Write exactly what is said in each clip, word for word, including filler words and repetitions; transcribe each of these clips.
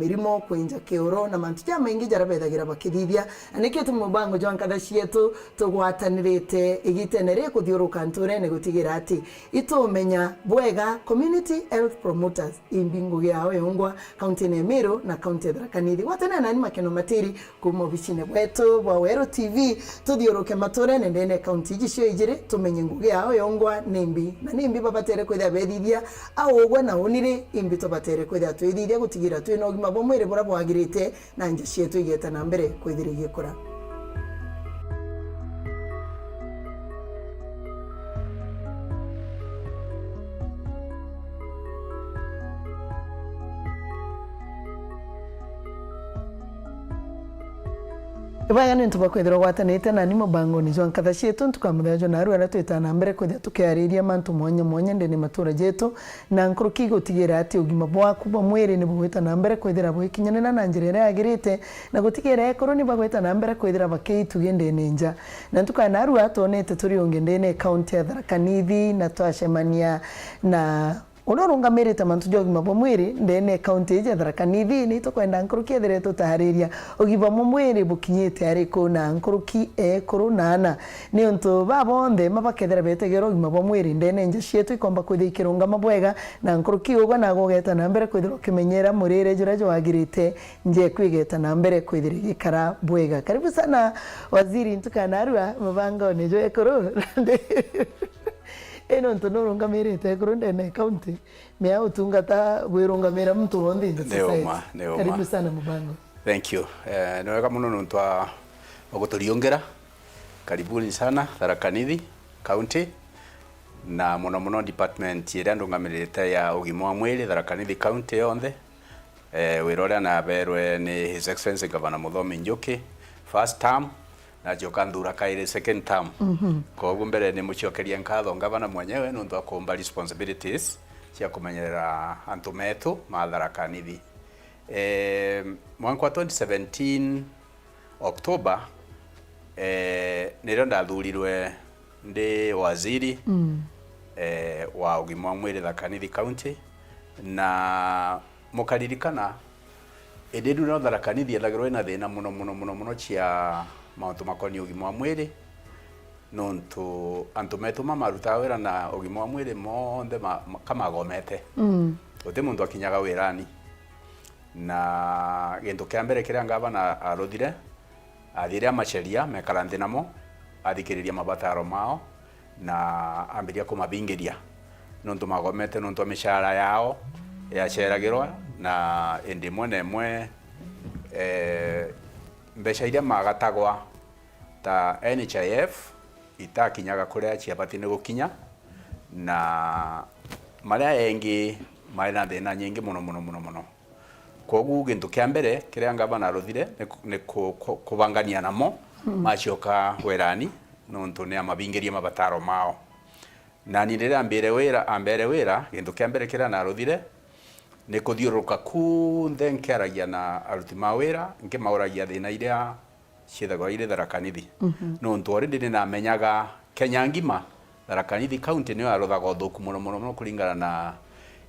mirimo, kwinja kioro na mantu jamaingi jaria bethagira bakithithia. Na nikio tu mubango jwa nkatha cietu tugwatanirite igitene ri kuthiuruka nturene gutigira ati itumenya bwega community health promoters imbi ngugi yao yongwa kaunti ya Meru na kaunti ya Tharaka Nithi. Gwatanira nani Makeno Matiri kuuma obicine bwetu bwa Weru T V, tuthiuruke maturene ndene kaunti iji cio ijiri, tumenye ngugi yao yongwa nimbi na nimbi babatere kwithia bethithia, au ugwe na uni ri, imbi tubatere kwithia twithithia gutigira twina ugima bwa mwiri buria bwagirite na nja cietu igeta na mbere kwithira igikura. Ibwega ni untu bwa kwithirwa ugwatanite nani mubangoni jwa nkatha cietu ntuku ya muthenya jwa narua, aria twitaga na mbere kwithira tukiariria mantu mwanya mwanya ndene matura jetu, na nkuruki gutigira ati ugima bwaku bwa mwiri ni bugwita na mbere kwithira bugikinyanira na njira iria yagirite, na gutigira ekuru ni bagwita na mbere kwithira bakiitugia ndene nja. Na ntuku ya narua twonete turi ungi ndene kaunti ya Tharaka Nithi, na twacemania na uria urungamirite mantu ja ugima bwa mwiri ndene kaunti iji ya Tharaka Nithi. Ni tukwenda nkuruki ethire tutariria ugima bwa mwiri bukinyite ariku na nkuruki ekuru na ana, ni untu ba bonthe ma bakethira betegera ugima bwa mwiri ndene nja cietu ikomba kwithia ikirungama bwega, na nkuruki ugwe nago ugeta na mbere kwithirwa ukimenyera murire juria jwagirite, nja eku igeta na mbere kwithira igikara bwega. Karibu sana waziri ntuku ya narua mubangoni jwa ekuru. Ii nontu nurungamirite ekuru ndene ya kaunti, mea utungata gwirungamira muntu wonthe in the Ni uma, society. Ni uma. Karibu sana mubango. Thank you. Eh, ni wega muno nontu wa, wa guturiungira. Karibuni sana Tharaka Nithi County, na muno muno department iria ndungamirite ya ugima wa mwiri Tharaka Nithi County yonthe. Eh, wira uria naberwe ni His Excellency Governor Muthomi Njuki, first term, nacoka nthura kairi, second term. Mhm. Koguo mbere ni mucokerie nkatho ngavana mwenyewe nontu wa kumba responsibilities cia kumenyerera antu metu ma Tharaka Nithi. Eh, mwanka wa twenty seventeen October, eh, nirio ndathurirwe ndi waziri, Mm. eh, wa ugima wa mwiri Tharaka Nithi County, na mukaririkana, indi riu no Tharaka Nithi ethagirwa ina thina muno, muno, muno, muno cia mauntu makoni ugima wa mwiri, nontu antu metu ma marutaga wira na ugima wa mwiri monthe ma, ma, kamagomete. Mm. Guti muntu akinyaga wirani. Na gintu kia mbere kiria ngavana aruthire, athiire amaceria, mekara nthi namo, athikiriria mabataro mao, na ambiria kumabingiria. Nontu magomete nontu wa micara yao yaceragirwa, na indi imwe na imwe, eh, mbeca iria magatagwa ta N H I F itakinyaga kuria ciabati ni gukinya, na maria engi mari na thina nyingi muno, muno, muno, muno. Kwogu gintu kia mbere kiria ngavana aruthire ni ku-, ni ku-, ku-, kubangania namo, Mm. macoka wirani, nontu ni amabingirie mabataro mao. Nani riria ambire wira, ambere wira, gintu kia mbere kiria naruthire ni kuthiururuka kunthe nkiaragia na aruti ma wira, nkimauragia thina iria ciithagwa iri Tharaka Nithi. Mhm. Nontu already ni namenyaga Kenya ngima, Tharaka Nithi County niyo yaruthaga uthuku muno, muno, muno kuringana na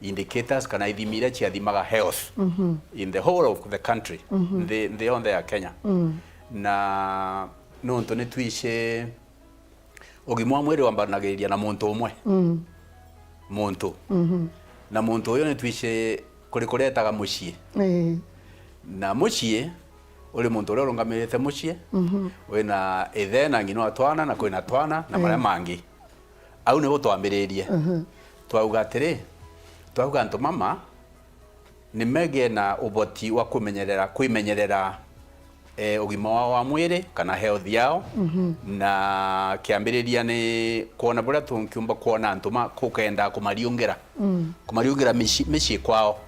indicators kana ithimi iria ciathimaga health Mhm. in the whole of the country, Mhm. nthi, nthi yonthe ya Kenya. Mm. Na nontu ni twici ugima wa mwiri wambanagiriria na muntu umwe. Mm. Muntu. Mhm. Na muntu uyu ni twici kuri kuria etaga mucii. Ii. Na mucii, uri muntu uria urungamirite mucii, Mhm. wina ithe na ng'ina wa twana na kwina twana na maria Ii. mangi. Au nibo twambiririe. Mhm. Twauga atiri, twauga antu mama, ni megee na uboti wa kumenyerera, kwimenyerera, eh, ugima wao wa mwiri kana health yao. Mhm. Na kiambiriria ni kwona buria tungiumba kwona antu ma, kukenda kumariungira. Mm. Kumariungira mici-, micii kwao.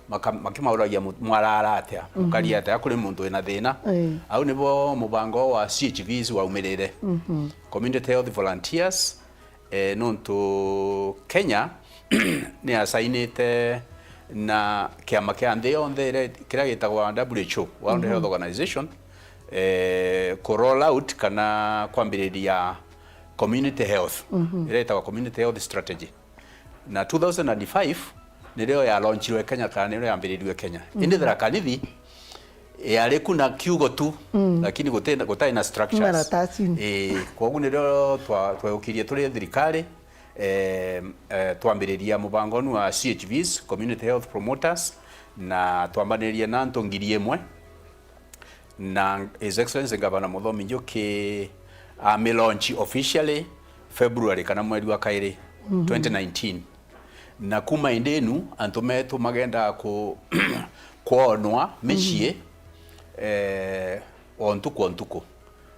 Maka-, makimauragia mu-, mwarara atia, Mhm. mukari atia, kuri muntu wina thina. Ii. Au nibo mubango wa C H Vs waumirire. Mhm. Community Health Volunteers, eh, nontu Kenya ni asainite na kiama kia nthi yonthe iria, kiria gitagwa W H O, World Mhm. Health Organization, eh, ku roll out kana kwambiriria community health, Mhm. iria itagwa community health strategy. Na two thousand and five, nirio ya launchirwe Kenya, kana nirio yambiririrwe Kenya. Indi Tharaka Nithi yari ku na kiugo tu, lakini guti-, gutai na structures. Maratasini. Ii, kwogu nirio twa-, tweukirie turi thirikari, eh, eh, twambiriria mubango unu wa C H Vs, Community Health Promoters, na twambaniririe na antu ngiri imwe, na His Excellency Gavana Muthomi Njuki ami launch officially February, kana mweri wa kairi, twenty nineteen. Na kuma indi inu, antu metu magendaga ku-, kwonwa micii, eh, o ntuku o ntuku.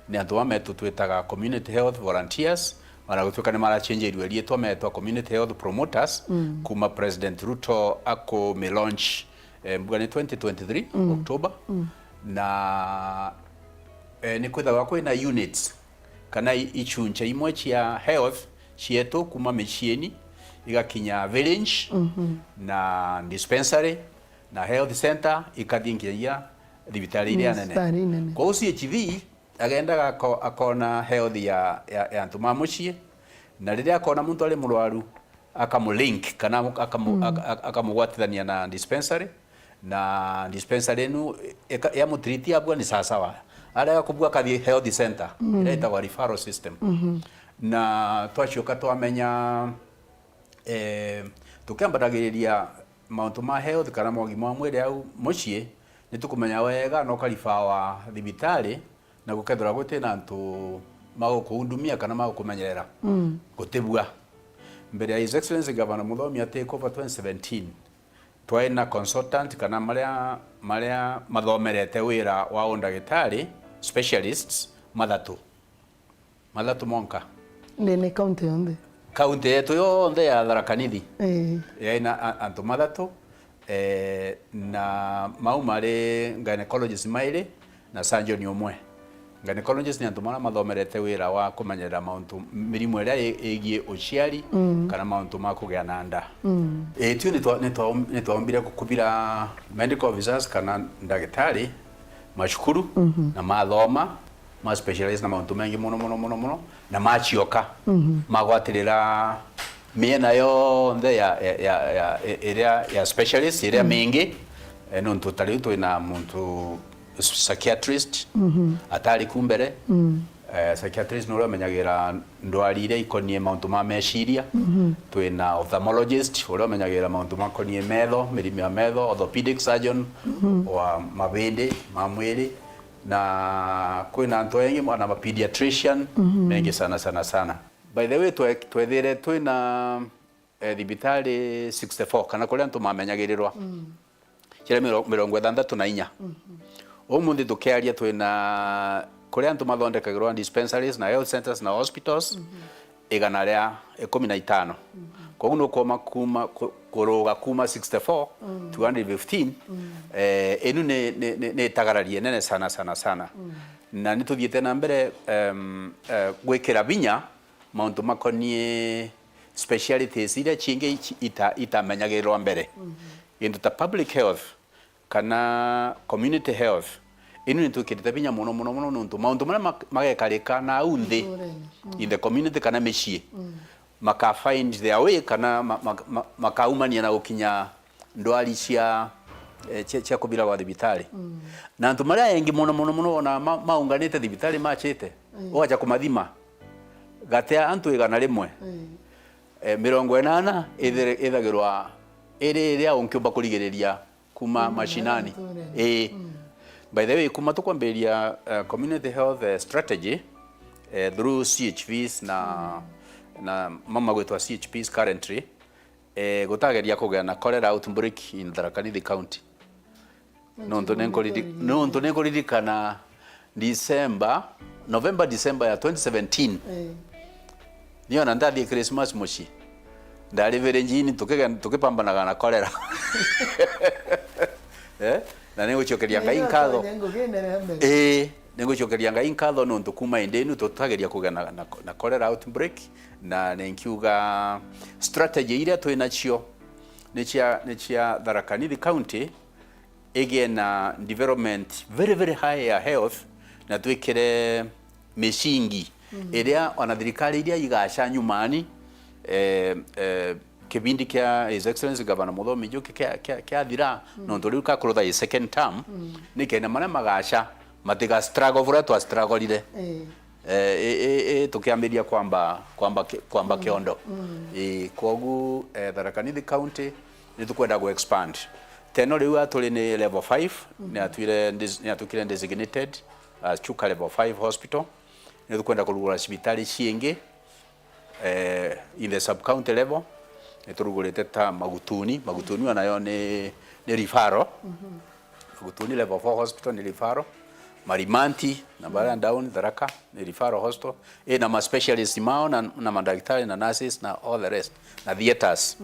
Ni antu baa metu twitaga community health volunteers, ona gutuika ni marachenjeirue riitwa, meetwa community health promoters, kuma President Ruto aku mi launch, eh, mbuga ni twenty twenty-three, October. Na, eh, ni kwithagwa kwina units kana i-, ichuncha imwe cia health cietu kuma miciini igakinya village, na dispensary, na health center, ikathi nginyagia thibitari iria nene. Thibitari nene. Kwou C H V agendaga ako-, akona health ya, ya, ya antu ma mucii, na riria akona muntu ari murwaru, akamulink kana amu-, akamu-, aka-, aka-, akamugwatithania na dispensary, na dispensary inu ika-, yamutreat abua ni sawasawa. Arega kubua akathi health center, iria itagwa referral system. Na twacoka twamenya, eh, tukiambatagiriria mauntu ma health kana ma ugima wa mwiri au mucii, ni tukumenya wega no karifawa thibitari, na gukethirwa guti na antu magukuundumia kana magukumenyerera, gutibua. Mbere ya His Excellency Governor Muthomi a take over twenty seventeen, twai na consultant kana maria, maria mathomerete wira wa undagitari, specialists, mathatu. Mathatu monka. Ndene kaunti yonthe. Kaunti yetu yonthe ya Tharaka Nithi. Ii. Yaina a-, antu mathatu, eh, na mau mari gynecologist mairi na surgeon umwe. Gynecologist ni antu maria mathomerete wira wa kumenyerera mauntu, mirimu iria i-, igie uciari, kana mauntu ma kugia na nda. Ii, tu ni twa-, ni twa-, ni twaombire kukubira medical officers kana ndagitari macukuru, na mathoma, ma specialize na mauntu mengi mono, mono, mono, mono, na macioka, magwatirira miena yonthe ya, ya, ya, ya, i-, iria ya specialist, iria mingi, eh, nontu ta riu twina muntu psychiatrist, atari ku mbere. Eh, psychiatrist ni uria umenyagira ndwari iria ikonie mauntu ma meciria. Twina ophthalmologist, uria umenyagira mauntu makonie metho, mirimu ya metho, orthopedic surgeon wa mabindi ma mwiri, na kwina antu engi, ana ma pediatrician, mengi sana, sana, sana. By the way, twe-, twethire twina, eh, thibitari sixty-four, kana kuria antu mamenyagirirwa. Ciria miro-, mirongo ithanthatu na inya. Umunthi tukiaria twina kuria antu mathondekagirwa, dispensaries na health centers na hospitals, igana ria ikumi na itano. Koguo nukwoma kuma, ku-, kuruga kuma sixty-four to hundred fifteen, eh, inu ni, ni, ni, ni itagararie nene sana, sana, sana. Na nituthiite na mbere, em, eh, gwikira vinya mauntu makonie specialities iria cingi ici ita-, itamenyagirwa mbere. Gintu ta public health kana community health, inu nitwikirite vinya mono, mono, mono, nontu mauntu maria mak-, magekarika na au nthi, in the community kana micii, maka find their way kana ma-, ma-, ma-, makaumania na gukinya ndwari cia, eh, cia, cia kubira gwa thibitari. Na antu maria engi mono, mono, mono, ona ma-, maunganite thibitari macite, ugacha kumathima, gati ya antu igana rimwe, eh, mirongo inana ithire-, ithagirwa iri iria unkiumba kurigiriria kuma mashinani. Ii. By the way, kuma tukwambiriria, eh, community health, eh, strategy, eh, through C H Vs na, na mama gwitwa C H Vs currently, eh, gutageria kugia na cholera outbreak in Tharaka Nithi County. Nontu ninkuriri-, nontu ninkuririkana December, November, December ya twenty seventeen. Ii. Niona ndathie Christmas mucii. Ndari village-ini tukige-, tukipambanaga na cholera. Eh? Na ningucokeria Ngai nkatho. Ii, ningucokeria Ngai nkatho nontu kuma indi inu tutageria kugia na, na, na cholera outbreak, na ninkiuga strategy iria twi nacio ni cia, ni cia Tharaka Nithi County igie na development very, very high ya health, na twikire micingi iria ona thirikari iria igaca nyumani, eh, eh, kibindi kia His Excellency Governor Muthomi Njuki kia, kia, kiathira, nontu riu kakurutha i second term, ni kenda maria magaca matiga struggle buria twa strugglire. Eh. Eh, i, i, i, tukiambiria kwamba, kwamba ki-, kwamba kiondo. Eh, kwogu, eh, Tharaka Nithi County ni tukwenda gu expand. Teno riu a turi ni level five, ni atwire des-, ni atwikire designated as Chuka level five hospital. Ni tukwenda kurugura cibitari ciingi, eh, in the sub-county level, ni turugurite ta Magutuni. Magutuni o nayo ni, ni referral. Magutuni level four hospital ni referral. Marimanti, na baria down Tharaka, ni referral hospital. Ina ma specialist mao na, na madagitari na nurses na all the rest. Na theatres.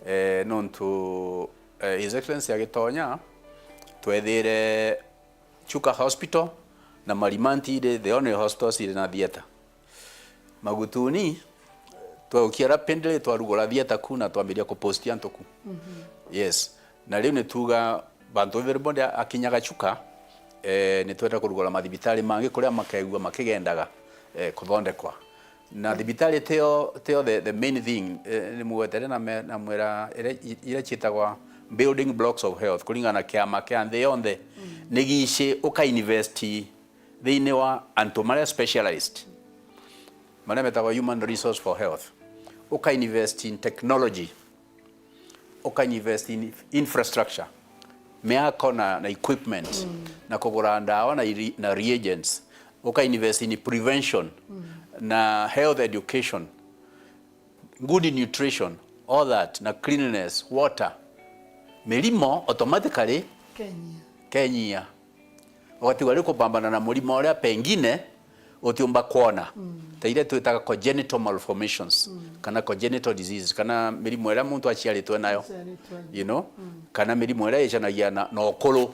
Eh, nontu, eh, His Excellency agitonya, twethire Chuka Hospital na Marimanti iri the only hospitals iri na theatre. Magutuni, twaukia rapidly, twarugura theatre ku na twambiria kupost antu ku. Yes. Na riu ni tuuga bantu everybody a-, akinyaga Chuka, eh, ni twenda kurugura mathibitari mangi kuria makegua makigendaga, eh, kuthondekwa. Na thibitari tio, tio the, the main thing, eh, ni mugwetere na me-, na mwira iria, iria ciitagwa building blocks of health, kuringana na kiama kia nthi yonthe, ni gici uka invest thiini wa antu maria specialized, maria metagwa human resource for health, uka invest in technology, uka invest in infrastructure, miako na, na equipment, na kugura ndawa na iri-, na reagents, uka invest in prevention na health education, good nutrition, all that, na cleanliness, water, mirimo automatically Kenya. Kenya. Ugatigwa riu kupambana na murimo uria pengine utiumba kwona. Ta iria twitaga congenital malformations, kana congenital diseases, kana mirimo iria muntu aciaritwe nayo, Aciaritwe nayo. you know, kana mirimo iria icanagia na, na ukuru.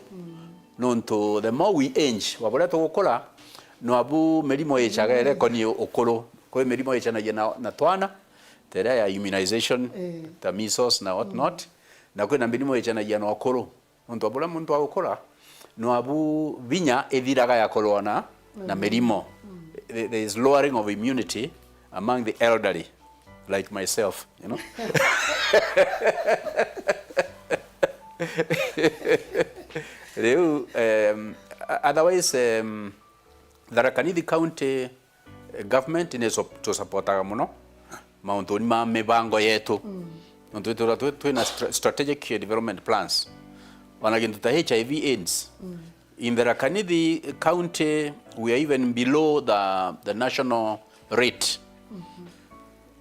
Nontu the more we age, wa buria tugukura, nwabu mirimo icaga iria ikoniye ukuru. Kwi mirimo icanagia na, na twana, ta iria ya immunization, Eh. ta measles na what not, na kwina mirimo icanagia na ukuru. Nontu wa buria muntu agukura, nwabu vinya ithiraga ya kurwana na mirimo. There, there is lowering of immunity among the elderly, like myself, you know. Riu, um, o-, otherwise, um, Tharaka Nithi County, eh, government ni su-, tusupportaga muno mauntuni ma mibango yetu. Nontu twithirwa twi-, twina stra-, strategic development plans. Ona gintu ta H I V AIDS. In Tharaka Nithi County, we are even below the, the national rate.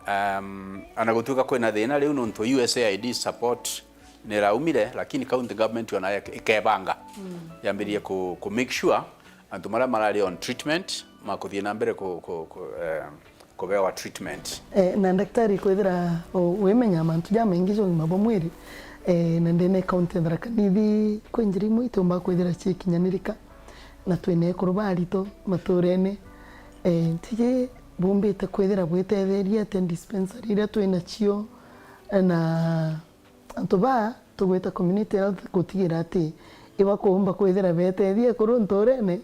Um, ana gutuika kwina thina riu nontu U S A I D support niraumire, lakini county government ona ike-, ikebanga. Yambiririe ku, ku make sure antu maria marari on treatment makuthie na mbere ku, ku, ku, eh, kubewa treatment. Eh, na daktari, kwithira u-, wimenya mantu jamaingi ja ugima bwa mwiri, eh, na ndene county ya Tharaka Nithi, kwi njira imwe itiumba kwithira ciikinyanirika, na twina ekuru ba arito maturene, eh, ntiji bumbite kwithira bwitetheria atia dispensary iria twinacio, eh, na antu baa tugwita community health gutigira ati ibakuumba kwithira beetethia ekuru nturene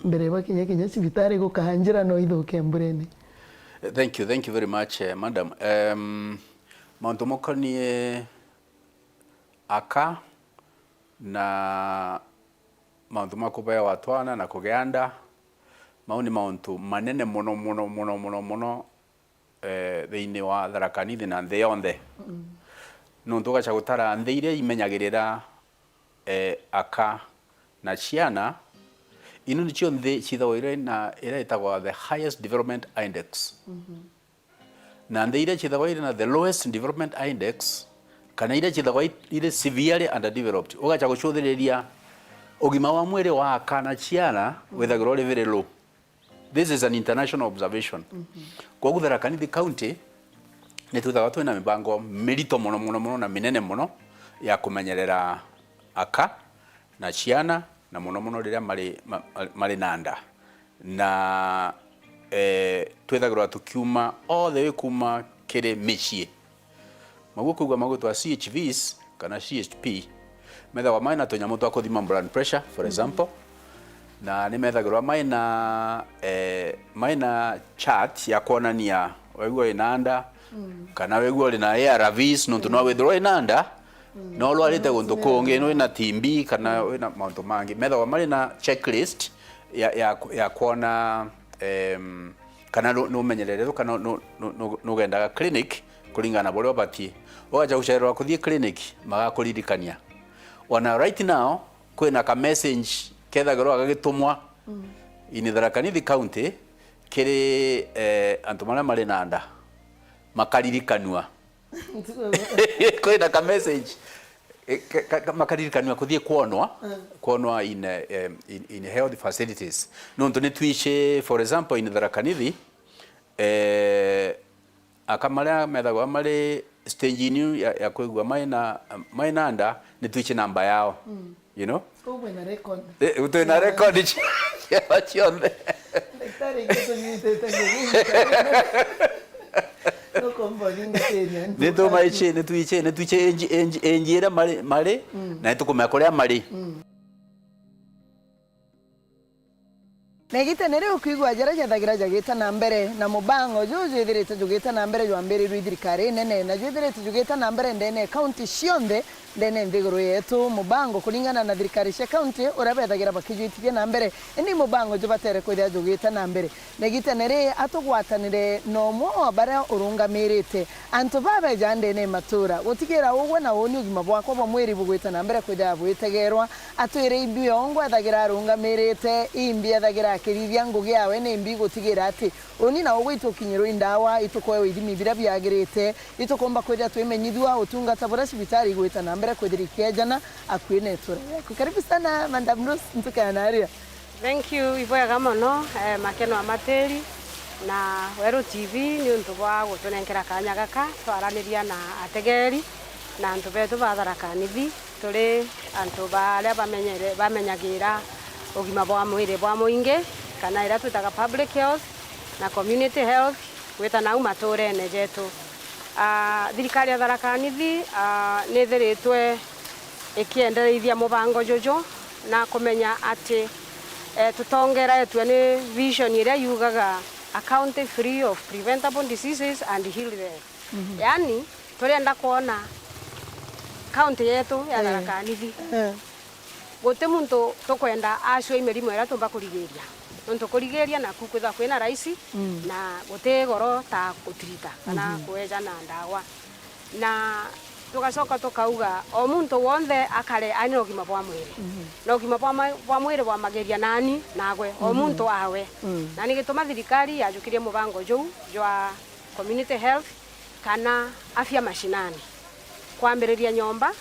mbere bakinya kinya cibitari gukaa njira no ithuke mburene. Thank you, thank you very much, eh, madam. Um, mauntu makonie aka na mauntu ma kubewa twana na kugea nda, mau ni mauntu manene mono, mono, mono, mono, mono, eh, thiini wa Tharaka Nithi na nthi yonthe. Nontu ugacha gutara nthi iria imenyagirira, eh, aka na ciana, ino nicio nthi cithagwa iri na iria itagwa the highest development index. Na nthi iria cithagwa iri na the lowest development index, kana iria cithagwa i-, iri severely underdeveloped, ugacha gucuthiriria ugima wa mwiri wa aka na ciana withagirwa uri very low. This is an international observation. Kwogu Tharaka Nithi County ni twithagwa twina mibango mirito mono, mono, mono na minene mono ya kumenyerera aka na ciana, na mono mono riria mari, ma-, mari na nda. Na, eh, twithagirwa tukiuma all the way kuma kiri micii. Maguo kuuga magwitwa C H Vs kana C H P, methagwa mai na tunyamu twa kuthima blood pressure, for example, na ni methagirwa mai na, eh, mai na chart ya kwonania waigua wina nda, kana wigua uri na A R Vs, nontu no withirwa uri na nda, no urwarite guntu kungi, no wina T B, kana wina mauntu mangi. Methagwa mari na checklist ya, ya, ya kwona, em, kana nu-, numenyereretwe, kana nu-, nu-, nu-, nugendaga clinic kuringana na buria ubatie. Ugacha gucererwa kuthii clinic, magakuririkania. Ona right now, kwina ka message kethagirwa gagitumwa in Tharaka Nithi County kiri, eh, antu maria mari na nda, makaririkanua. Kwina ka message, eh, ka, ka, ka, makaririkanua kuthii kwonwa, kwonwa in, eh, em, in, in health facilities. Nontu ni twici, for example, in Tharaka Nithi, eh, aka maria methagwa mari stage-ini ya, ya kwigua mai na, mai na nda, ni twici namba yao, you know? Kou bwina record? Eh, twina record ciao cionthe. Ndagitari aitũ tũnyitĩte ngũgĩ. Nũkũmba ũthingatĩria. Ni tumaici, ni twici, ni twici age, age, age iria mari, mari, na ni tukumenya kuria mari. Na igitene riu kwigua jaria jathagira jagita na mbere, na mubango juju jwithirite jugita na mbere jwambirirue i thirikari inene, na jwithirite jugita na mbere ndene ya kaunti cionthe ndene nthiguru yetu. Mubango kuringana na thirikari cia kaunti uria bethagira bakijwitithia na mbere, indi mubango jubatere kwithira jugita na mbere. Na igitene ri atugwatanire na umwe wa baria urungamirite antu babeja ndene ya matura, gutigira ugwe na uuni ugima bwakwa bwa mwiri bugwita na mbere kwithira bwitegerwa. Atwire imbi o ngwethagira arungamirite, imbi ethagira akirithia ngugi yawe, ni imbi gutigira ati uni na ugwe itukinyirwe i ndawa, itukwewa ithimi biria biagirite, itukumba kwithira twimenyithua utungata buria cibitari igwita na mbere kwithira ikiejana akui na itura riaku. Karibu sana, Madam Rose, ntuke ya naria. Thank you, ibwega mono, eh, Makeno Amatiri na Weru T V ni untu bwa gutunenkera kanya gaka twaraniria na ategeri na antu betu ba Tharaka Nithi. Turi antu baria bamenyere-, bamenyagira ugima bwa mwiri bwa muingi, kana iria twitaga public health na community health, gwita nau maturene jetu. Ah, thirikari ya Tharaka Nithi, ah, nithiritwe ikiendereithia mubango juju na kumenya ati, eh, tutongeretue ni vision iria yugaga a county free of preventable diseases and ill health. Yaani, turienda kwona county yetu ya Tharaka Nithi. Guti muntu tukwenda acua i mirimo iria tumba kurigiria. Nontu kurigiria naku kwithwa kwina raisi, na guti goro ta gutirita kana kueja na ndawa. Na tugacoka tukauga o muntu wonthe akare aina ugima bwa mwiri. Na ugima bwa ma-, bwa mwiri bwamagiria nani nagwe, o muntu awe. Na ni gituma thirikari yajukirie mubango juu jwa community health kana afya mashinani. Kwambiriria nyomba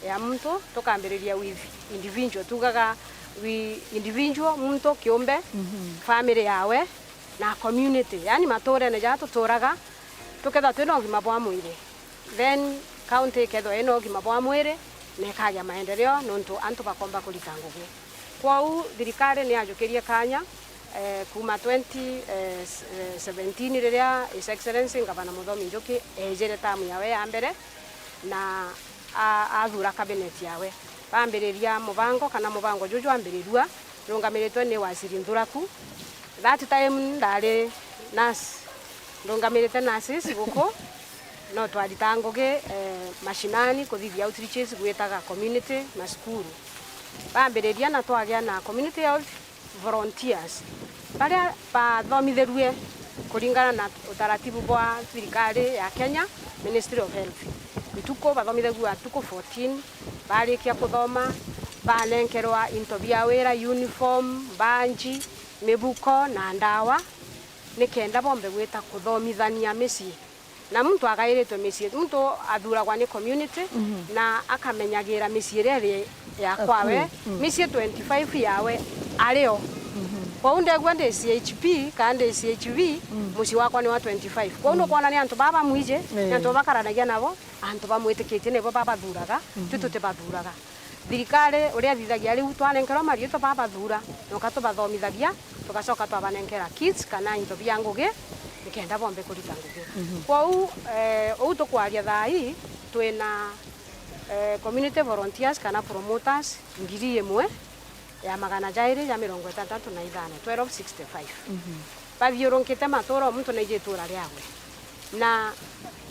ya muntu, tukambiriria with individual. Tugaga we individual, muntu kiumbe, family yawe, na community, yaani maturene jaa tuturaga, tukethwa twina ugima bwa mwiri, then county ikethwa ina ugima bwa mwiri na ikagia maendeleo, nontu antu bakomba kurita ngugi. Kwou thirikari ni yajukirie kanya, eh, kuuma twenty seventeen riria His Excellency Ngavana Muthomi Njuki eejire tamu yawe ya mbere na a-, athura cabinet yawe. Bambiriria mubango kana mubango juju jwambirirua, rungamiritwe ni Waziri Nthuraku. That time ndari nurse, ndungamirite nurses guku, no twarita ngugi, eh, mashinani kuthithia outreaches gwitaga community na cukuru. Bambiriria na twagia na community health volunteers, baria bathomithirue kuringana na utaratibu bwa thirikari ya Kenya, Ministry of Health. Ntuku, bathomithagua ntuku fourteen, barikia kuthoma, banenkerwa into bia wira, uniform, mbanji, mibuko na ndawa, nikenda bombe gwita kuthomithania micii. Na muntu agairitwe micii, muntu athuragwa ni community, na akamenyagira micii iria iri ya kwawe, micii twenty-five yawe ario. Kwou ndegua ndi C H P kana ndi C H V, mucii wakwa ni wa twenty-five. Kwou nukwona ni antu baa bamwiji, ni antu bakaranagia nabo, antu bamwitikitie nibo babathuraga, twi tutibathuraga. Thirikari uria ithithagia riu, twanenkerwa mariitwa babathura, noka tubathomithagia, tugacoka twabanenkera kits kana into bia ngugi, nikenda bombe kurita ngugi. Kwou, eh, uu tukwaria thaa ii, twina, eh, community volunteers kana promoters ngiri imwe ya magana jairi ja mirongo itantatu na ithano, twelve sixty-five. Bathiurunkite matura, o muntu naiji itura riawe. Na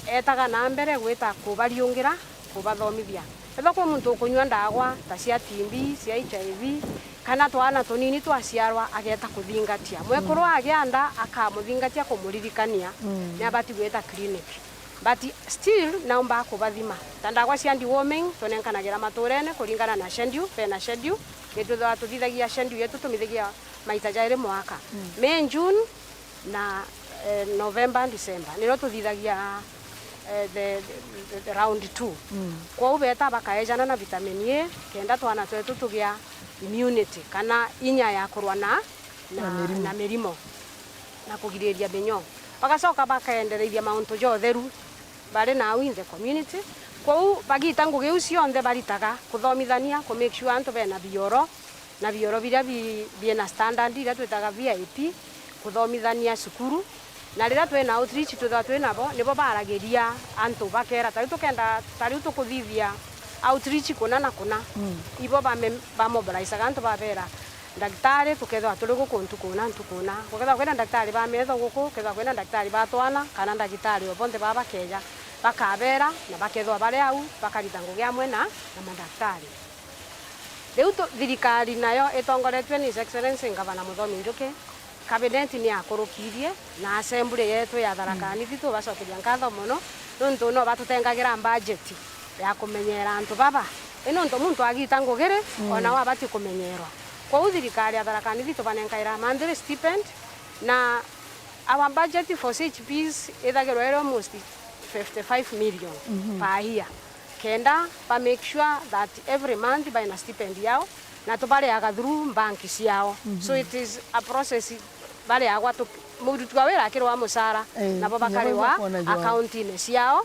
etaga na mbere gwita kubariungira, kubathomithia. Ethirwa kwi muntu ukunyua ndawa ta cia T B, cia H I V, kana twana tunini twaciarwa ageeta kuthingatia. Mwekuru agia nda akamuthingatia kumuririkania ni abati gwita clinic. But still, naumba kubathima. Ta ndawa cia deworming, tunenkanagira maturene kuringana na schedule, bena schedule. Ni twithagwa tuthithagia schedule yetu, tumithagia maita jairi mwaka. May, June, na, eh, November, December, nirio tuthithagia, eh, the, the, the round two. Kwou beta bakaejana na vitamin A, kenda twana twetu tugia immunity, kana inya ya kurwa na, na, Na mirimo. na mirimo, na kugiriria minyoo. Bagacoka bakaendereithia mauntu ja utheru bari nau in the community. Kwou bagita ngugi iu cionthe baritaga, kuthomithania, ku make sure antu bena bioro, na bioro biria bi-, biena standard, iria twitaga V I P, kuthomithania cukuru. Na riria twina outreach twithagwa twinabo, nibo baragiria antu bakera. Ta riu tukenda, ta riu tukuthithia outreach kuna na kuna. Ibo bame-, bamobilizaga antu babera, ndagitari, tukethirwa turi guku ntuku una, ntuku una. Gukethirwa kwina ndagitari ba metho guku, kethirwa kwina ndagitari ba twana, kana ndagitari o bonthe baa bakeja, bakabera na bakethirwa bari au, bakarita ngugi amwe na, na mandagitari. Riu tu-, thirikari nayo itongoretue ni His Excellency Ngavana Muthomi Njuki, Cabinet ni yakurukirie na Assembly yetu ya Tharaka Nithi, tubacokeria nkatho mono, nontu no batutengagira budget ya kumenyera antu baba. I nontu muntu agita ngugiri, ona we abati kumenyerwa. Kwou thirikari ya Tharaka Nithi tubanenkaira monthly stipend, na our budget for C H Ps ithagirwa iri almost fifty-five million per year. Kenda ba make sure that every month baina stipend yao, na tubariaga through bank ciao. So it is a process, bariagwa tu-, muruti wa wira akirwa mucara, Eh, nabo inya bakariwa bau bakwona jwao. Account-ini ciao,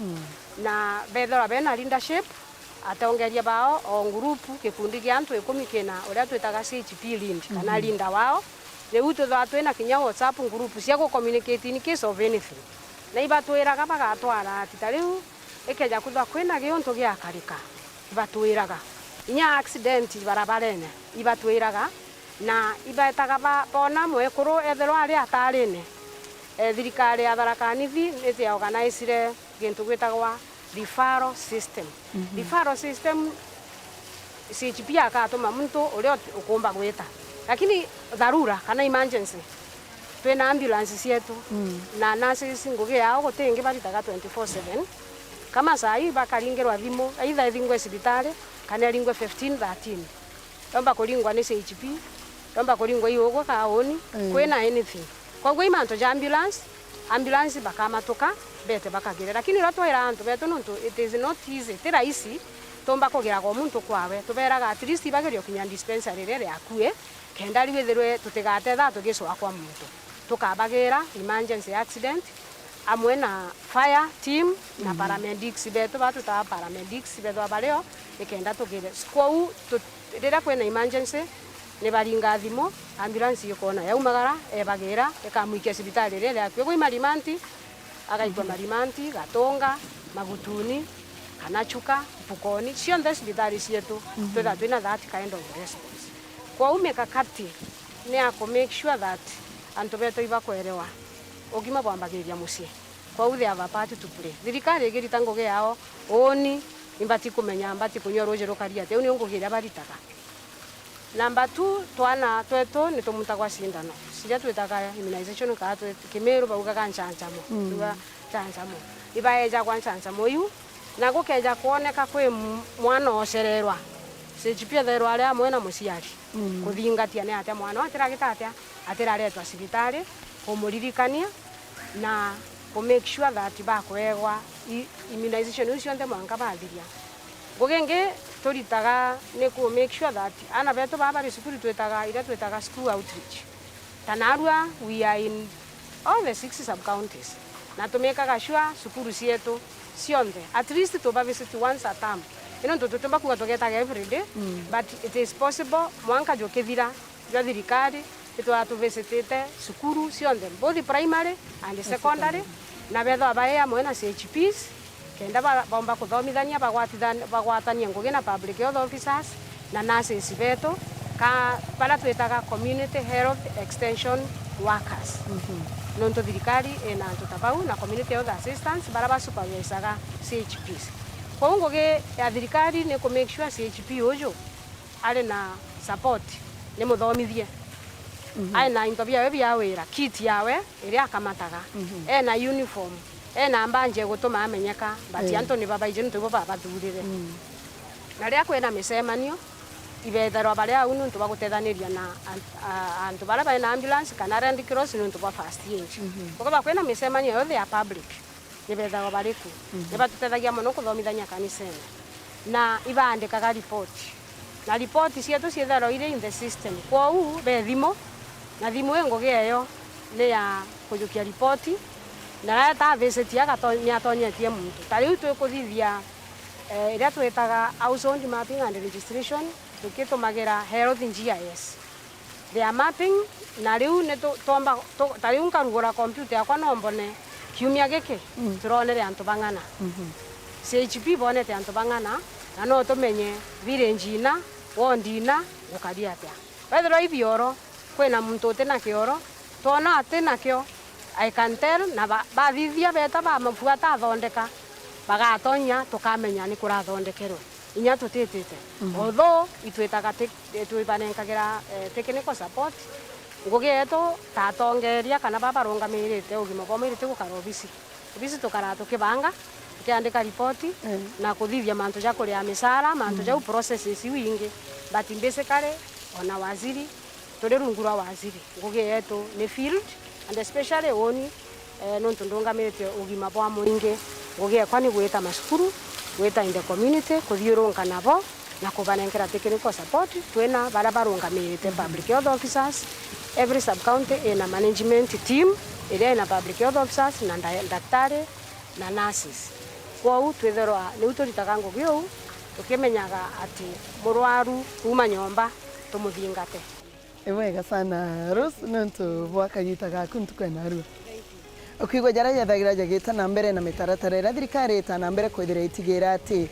na bethirwa bena leadership, atongeria bao o group, gikundi gia antu ikumi kina uria twitaga C H P lead, kana leader wao. Riu twithagwa twina kinya WhatsApp group cia gu communicate in case of anything. Na ibatwiraga bagatwara ati ta riu ikeja kwithwa kwina giuntu giakarika, ibatwiraga. Inya accident barabarene, ibatwiraga, na ibetaga ba-, bona mwekuru ethirwa ari atarine. E, thirikari ya Tharaka Nithi niti ya organizire gintu gwitagwa referral system. Referral system, C H P akatuma muntu uria ut-, ukumba gwita. Lakini dharura kana emergency, twina ambulance cietu, na nurses ngugi yao guti ingi baritaga twenty-four seven. Kama saa hii bakaringirwa thimu, either ithingwe cibitari, kana iringwe fifteen thirteen. Yomba kuringwa ni C H P, yomba kuringwa i ugwe kaa uni, kwina anything. Koguo i mantu ja ambulance, ambulance bakamatuka, bete bakagire. Lakini uria twira antu betu, nontu it is not easy, ti rahisi, tumba kugiraga o muntu kwawe. Tuberaga at least ibagerie ukinya dispensary iria iri akui, kenda riu ithirwe tutigatetha tugicwakwa muntu. Tukabagira emergency accident, amwe na fire team na paramedics betu, ba twitaga paramedics bethwa bario, nikenda tugire. Kwou tu-, riria kwina emergency, nibaringa thimu, ambulance ikona yaumagara, ebagira, ikamwikia cibitari iria iri akui. Kwi Marimanti, agaikua Marimanti, Gatunga, Magutuni, kana Chuka, Mpukoni, cionthe cibitari cietu, twitha twina that kind of response. Kwou mikakati ni ya ku make sure that antu betu ibakwerewa ugima bwambagiria mucii. Kwou they have a part to play. Thirikari igirita ngugi yao, uuni, imbati kumenya mbati kunyua ruuji rukari atia, uu niu ngugi iria baritaga. Number two, twana twetu ni tumutagwa cindano, ciria twitaga immunization, kaa twi-, Kimiru baugaga ncanchamo, tuga ncanchamo. Ibaejagwa ncanchamo iu, na gukeja kwoneka kwi m-, mwana ocererwa, C H P ethairwa ari amwe na muciari, kuthingatia ni atia mwana uu atiragita atia, atiraretwa cibitari, kumuririkania, na ku make sure that bakuegwa i-, immunization iu cionthe mwanka bathiria. Ngugi ingi turitaga ni ku make sure that aana betu baa bari cukuru twitaga, iria twitaga school outreach. Ta narua, we are in all the six sub-counties. Na tumikaga sure cukuru cietu cionthe, at least tuba visit once a term. Ino ntu tutiumba kuuga tugetaga every day, but it is possible, mwanka jukithira, jwa thirikari, itwaa tuvisitite cukuru cionthe, both primary and secondary, na bethwa bai amwe na C H Ps, kenda ba-, baumba kuthomithania, bagwatithan-, bagwatania ngugi na public health officers na nurses betu, ka, baria twitaga community health extension workers. Mhm. Nontu thirikari ina antu ta bau na community health assistants baria ba supervisaga C H Ps. Kwou ngugi ya thirikari ni ku make sure C H P uju ari na support, ni muthomithie. Mhm. Ari na into biawe bia wira, kit yawe iria akamataga, mhm, ena uniform, ena mbanji egutuma amenyeka, but, eh, antu ni babaiji nontu ibo babathurire. Mm. Na riria kwina micemanio, ibetherwa bari au nontu bwa gutethaniria na an-, a-, antu baria bari na ambulance kana Red Cross nontu bwa first aid. Mhm. Gukiba kwina micemanio yothe ya public, ni bethagwa bari ku. Mhm. Ni batutethagia mono kuthomithania kanisene. Na ibaandikaga ripoti. Na ripoti cietu ciithagirwa iri in the system. Kwou, be thimu, na thimu ii ngugi eyo ni ya kujukia ripoti, na riria ta visit agato-, ni atonyetie muntu. Ta riu twikuthithia, eh, iria twitaga household mapping and registration, tukitumagira health G I S. They are mapping, na riu ni tu-, twomba, tu-, ta riu nkarugura kompyuta yakwa no mbone kiumia giki, mm, turonere antu bang'ana. Mhm. C H P bonete antu bang'ana, na no tumenye village ina, ward ina, gukari atia. Wethirwa i bioro, kwina muntu uti na kioro, twona ati nakio, I can tell, na ba-, bathithia beta bamabuata athondeka, bagatonya tukamenya ni kurathondekerwe. Inya tutitite. Mhm. Although itwitaga ti-, twibanenkagira, eh, technical support, ngugi yetu ta atongeria kana baba barungamirite ugima bwa mwiri ti gukara obisi. Obisi tukaraa tukibanga, tukiandika ripoti, mm, na kuthithia mantu ja kuria micara, mantu, mm, jau processes iu ingi. But basically, ona waziri, turi rungu rwa waziri. Ngugi yetu ni field, and especially uuni, eh, nontu ndungamirite ugima bwa mwingi. Ngugi ekwa ni gwita macukuru, gwita in the community, kuthiurunka nabo, na kubanenkera technical support. Twina baria barungamirite public health officers, every sub county ina management team iria ina public health officers na nda-, daktari na nurses. Kwou twithirwa niu turitaga ngugi uu, tukimenyaga ati murwaru kuuma nyomba tumuthingate. Ni bwega sana, Rose, nontu bwa kagita gaku ntuku ya narua. Ukwigua jaria jethagira jagita na mbere na mitaratara iria thirikari ita na mbere kwithira itigira ati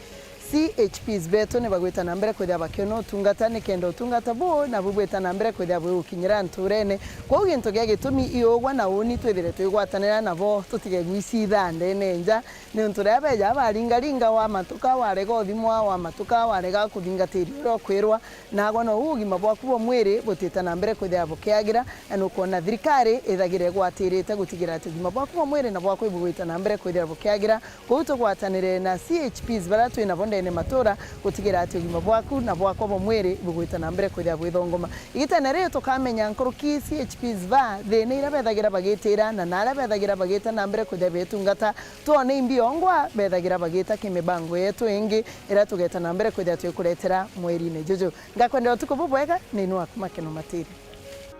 C H Ps betu ni bagwita na mbere kwithira bakiona utungata, nikenda utungata buu nabu bwita na mbere kwithira bwigukinyira nturene. Kwou gintu gia gitumi iugwa na uuni twithire twigwatanira nabo, tutige gwicitha ndene nja, niuntu riria beja baringaringa, wamatuka warega uthimwa, wamatuka warega kuthingatiria uria ukwirwa, nagwa nou ugima bwaku bwa mwiri butita na mbere kwithira bukiagira, na nukwona thirikari ithagira igwatirite gutigira ati ugima bwaku bwa mwiri na bwaku ibugwita na mbere kwithira bukiagira. Kwou tugwatanire na C H Ps baria twi nabo ndene matura gutigira ati ugima bwaku na bwakwa bwa mwiri bugwita na mbere kwithira bwithongoma. Igitene riri tukamenya nkuruki C H Ps ba thina iria bethagira bagitira na naria bethagira bagita na mbere kwithira betungata, twone imbi ongwa bethagira bagita ki mibango yetu ingi iria tugeta na mbere kwithira twikuretera mwerine juju. Ngakwendera utuku bubwega, ni ni waku Makeno Matiri.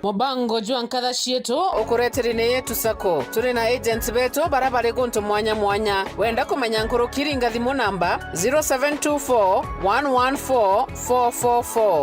Mubango jwa Nkatha Cietu ukureteri ni Yetu Sacco. Turi na agents betu baria bari guntu mwanya mwanya. Wenda kumenya nkuruki, ringa thimu namba zero seven two four one one four four four four.